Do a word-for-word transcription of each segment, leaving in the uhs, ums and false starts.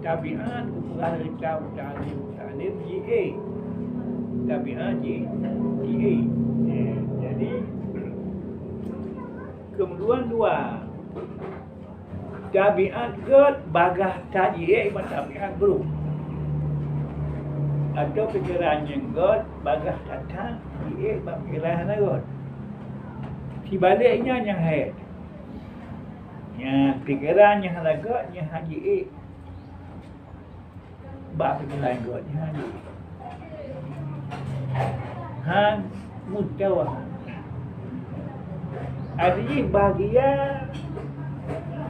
Tabiat geupeugah lé kitab Ta'lim Muta'allim jiék. Tabiat ji, jiék. Eh, jadi, keumudian dua. Tabiat gét bagaih that jiék bak tabiat brôk. Atawa pikeran nyang gét bagaih that-that jiék bak pikeran hana gét. Sibalék nyan nyang hék. Nyan pikeran nyang hana gét, nyang hana jiék. Bak pikeran gét nyan. Han meustawa. Artinya bahagia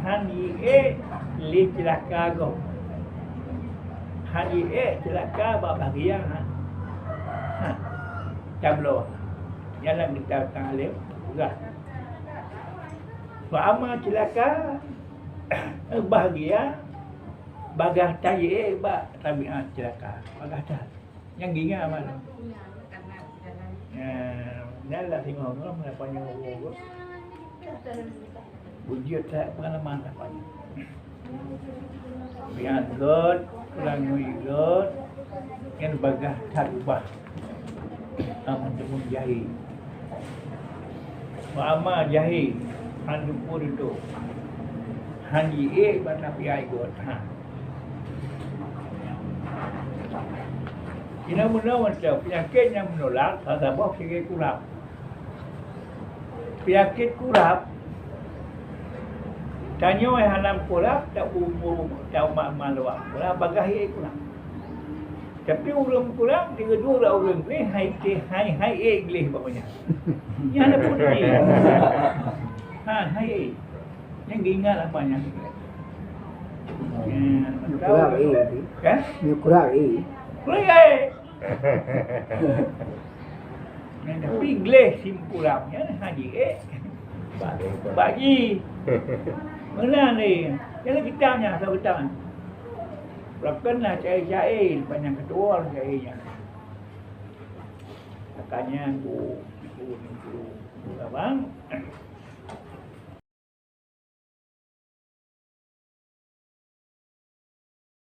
han jiék lé ceulaka gob. Han jiék ceulaka bak bahagia han. Ha. Tabloe. Nyan lam kitab Ta'lim peugah. Wa amma ceulaka, bahagia bagaih that jiék bak tabiat ceulaka. Bagaih that. Nyang gingat amat. Ya, nyan lah singoh tu lah, meunapa nyoe. Ujian that pengalaman apa ni. Nyang gét, ureueng nyang gét, nyan bagaih that ubah. Amun teumon jahé. Wa amma jahé, han teupeu dudoe. Han jiék bak tabiat gét, ha. Inoe meunoe mantong, peunyakét nyang meunulak, saboh peunyakét kurab. Peunyakét kurab, tanyoe hana kurab, ta umu, ta umat maluak. Kurab bagaih kurab. Tapi ureueng kurab, di keudua ureueng gleh, hai, hai, hai, ék gleh bak nyan. Nyan hana pun gleh. Ha, hai, ék. Nyang geuingat apa nyan? Nyoe kurab, eh. Kan? Nyoe kurab, eh. Kurab, eh. Nyan tapi gleh simpurab nyan hana jiék. Bak ji. Meunan lé. Jadi kita nyan, asai kita nyan. Rakan lah cai-cai, panjang ketua cai nyan. Makanya bu, bu, bu, abang.